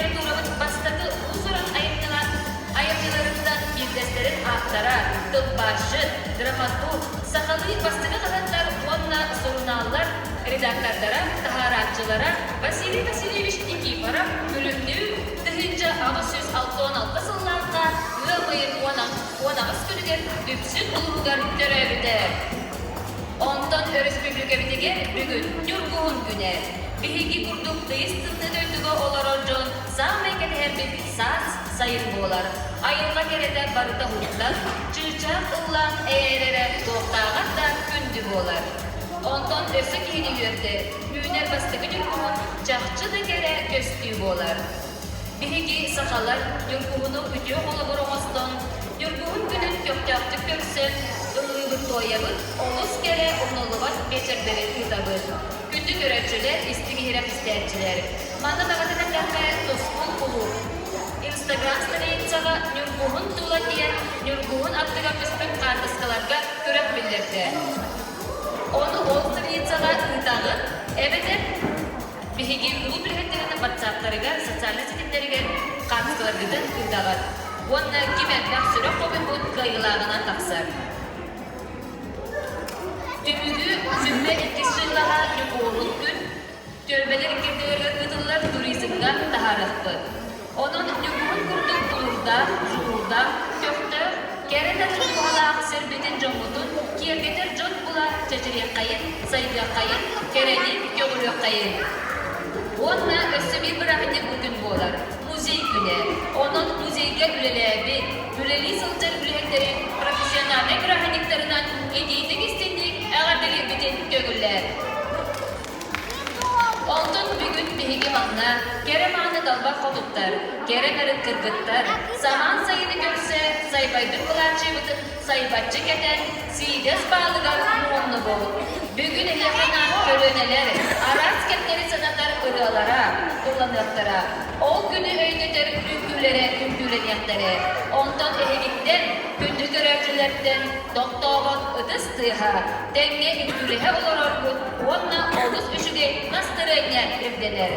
литературабыт бастакы уус-уран айымньыларыттан биирдэстэрин ааптара, тылбаасчыт, драматург, сахалыы бастакы хаһыаттар уонна сурунааллар редактордара, таһаарааччылара Василий Васильевич Никифоров Күлүмнүүр 1866 сыллаахха ыам ыйын 18 күнүгэр Дүпсүн улууһугар төрөөбүтэ. Онтон өрөспүүбүлүкэбитигэр бүгүн Ньургуһун күнэ. Биһиги курдук тыйыс тымныы дойдуга олорор дьон саамай кэтэһэрбит саас, сайын буолар. Айылҕа кэрэтэ барыта уһуктан, чыычаах ыллаан эйээрэрэ туохтааҕар да күндү буолар. Онтон өссө киһини үөрдэр, үүнэр бастакы ньургуһун чахчы да кэрэ көстүү буолар. Биһиги, сахалар, ньургуһуну үтүө холобур оҥостон, ньургуһун күнүн көхтөөхтүк көрсөн, ыллыыбыт-туойабыт, олус кэрэ умнуллубат биэчэрдэри ыытабыт. Күндү көрөөччүлэр, истиҥ-иһирэх истээччилэр! Манна даҕатан эттэххэ, Тускул кулууп Инстаграм страницаҕа Ньургуһун тула диэн Ньургуһун аттыгар түспүт хаартыскаларга күрэх биллэрдэ. Ону ол страницаҕа ыытаҕыт эбэтэр Биһиги кулууп үлэһиттэрин ватсаптарыгар, социальнай ситимнэригэр хаартыскаларгытын ыытаҕыт. Уонна ким элбэх сүрэх хомуйбут кыайыылааҕынан тахсар. Түмүгү сүммэ иккис дьыллаҕа Ньукуолун күн түөлбэлэр иккэрдилэригэр ыытыллар туризмҥа таһаарыахпыт. Онон Ньургуһун курдук тулуурдаах, дьулуурдаах, көхтөөх, кэрэ нарын дууһалаах сирбитин дьоммутун киэргэтэр дьон була чэчириэххэйин, сайдыаххайын, кэрэни көҕүлүөххэйин. Уонна өссө биир бырааһынньык бу күн буолар – музей күнэ. Онон музейга үлэлээбит, үлэлии сылдьар үлэһиттэри профессиональнай бырааһынньыктарынан итиитик-истиҥник эҕэрдэлиирбитин көҥүллээр. Онтон бүгүн биһиги манна кэрэ-мааны далбар хотуттар, кэрэ нарын кыргыттар, самаан сайыны көрсө сайбайбыт былааччыйбытын сайбаччы кэтэн, сиидэс баалыгар муһуннубут. Бүгүн эһиэхэ анаан көлүөнэлэр араас кэмнэри санатар ырыалара ылланыахтара. Ол күнү өйдөтөр үҥкүүлэрэ үҥкүүлэниэхтэрэ. Онтон эһигиттэн, күндү көрөөччүлэртэн тохтообот ытыс тыаһа, тэҥҥэ үҥкүүлэһэ олороргут уонна олус үчүгэй настырыанньа ирдэнэр.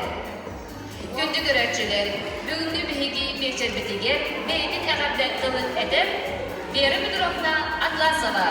Күндү көрөөччүлэр, бүгүҥҥү биһиги биэчэрбитигэр бэйэтин эҕэрдэ тылын этэр Вера Петровна Атласова.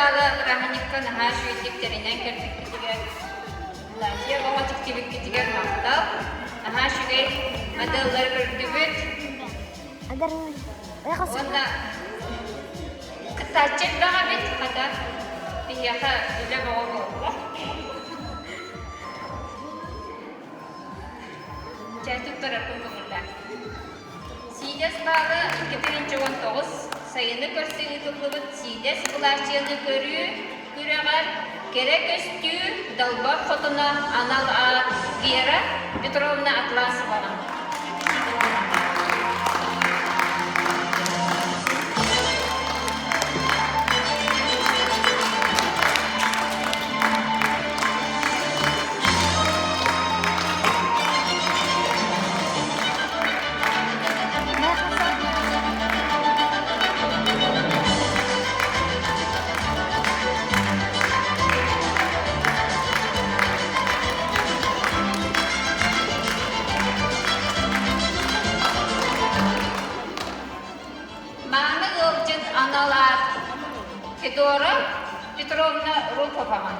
баала бырааһынньыкка наһаа үчүгэйдик тэринэн кэлбиккитигэр, Латвия оҕо тиктибиккитигэр махтал. Наһаа үчүгэй моделлары көрдүбүт. Уонна кыттааччы элбэх эбит, хата биһиэхэ үлэ бөҕө буолла. Чэ, туттарарбын көҥүллээх. Сиидэс баала 2019 сайыны көрсө ыытыллыбыт Сиидэс былаачыйаны көрүү күрэҕэр Кэрэ көстүү Далбар Хотуна анал аат Вера Петровна Атласоваҕа. Мааны ыалдьыт анал аат Федора Петровна Руфоваҕа.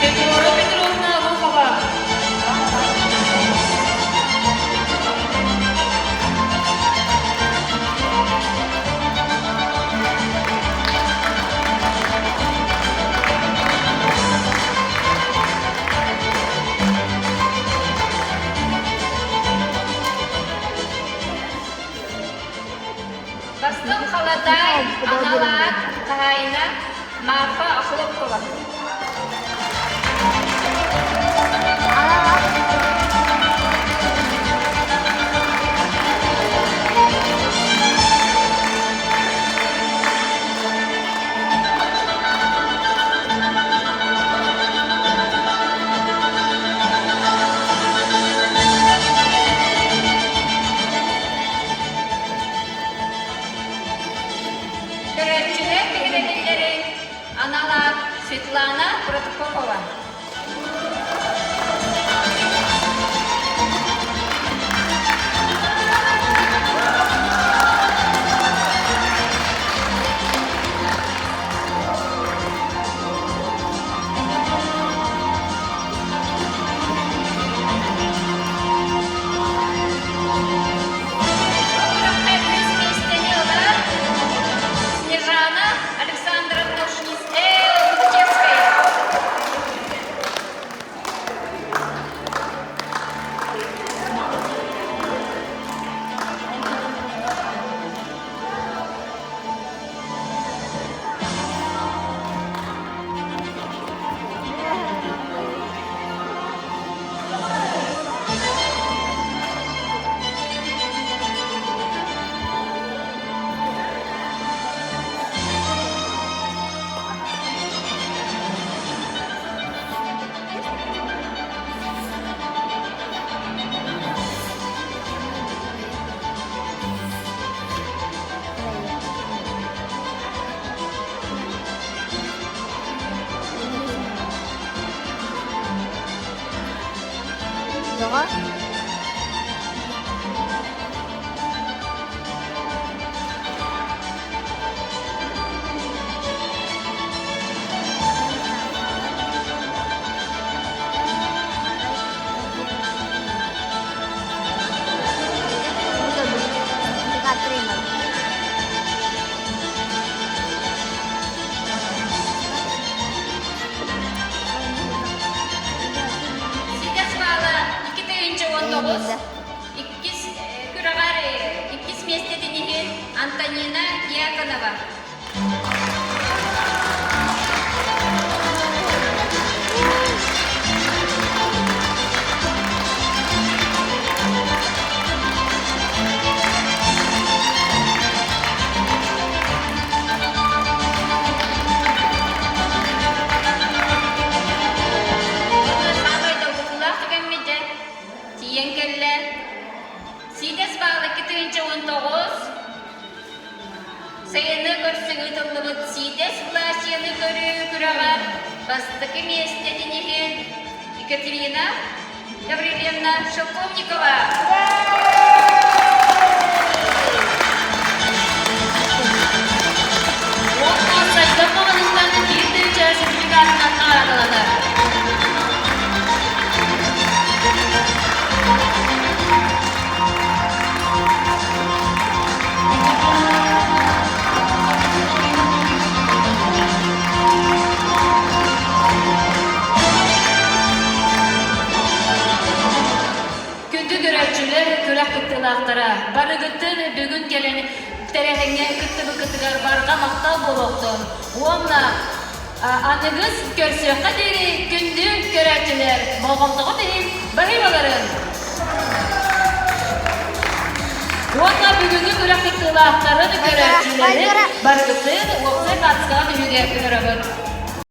Федора Петровна Руфова. Бастыҥ халадаай анал аат хаһаайына Марфа Охлопкова. Көрөөччүлэр биһирэбиллэрин анал аат Светлана Протопопова. Күрэххэ үһүс миэстэни ылар Снежана Александровна Лукачевская. Тоҕо? Сидэс баала 2019 иккис күрэҕэр иккис миэстэтин иһин Антонина Дьяконова. Уонна саамай долгутуулаах түгэммит дьэ тиийэн кэллэ. Сиидэс баал 2019 сайыны көрсө. күрэҕэр бастакы миэстэтин иһин Екатерина Гаврильевна Шелковникова. Уонна сайдам маҕаһыынтан биир тыһыынча сертификатынан наҕараадаланар. Күндү көрөөччүлэр, күрэх кыттыылаахтара, барыгытын бүгүн кэлэн тэрээһиҥҥэ кыттыбыккытыгар барҕа махтал буолуохтун уонна аныгыс көрсүөххэ диэри күндү көрөөччүлэр болҕомтоҕут иһин баһыыбаларын! Уонна бүгүҥҥү күрэх кыттыылаахтарын, көрөөччүлэрин барыгытын уопсай хаартыскаҕа түһүүгэ ыҥырабыт.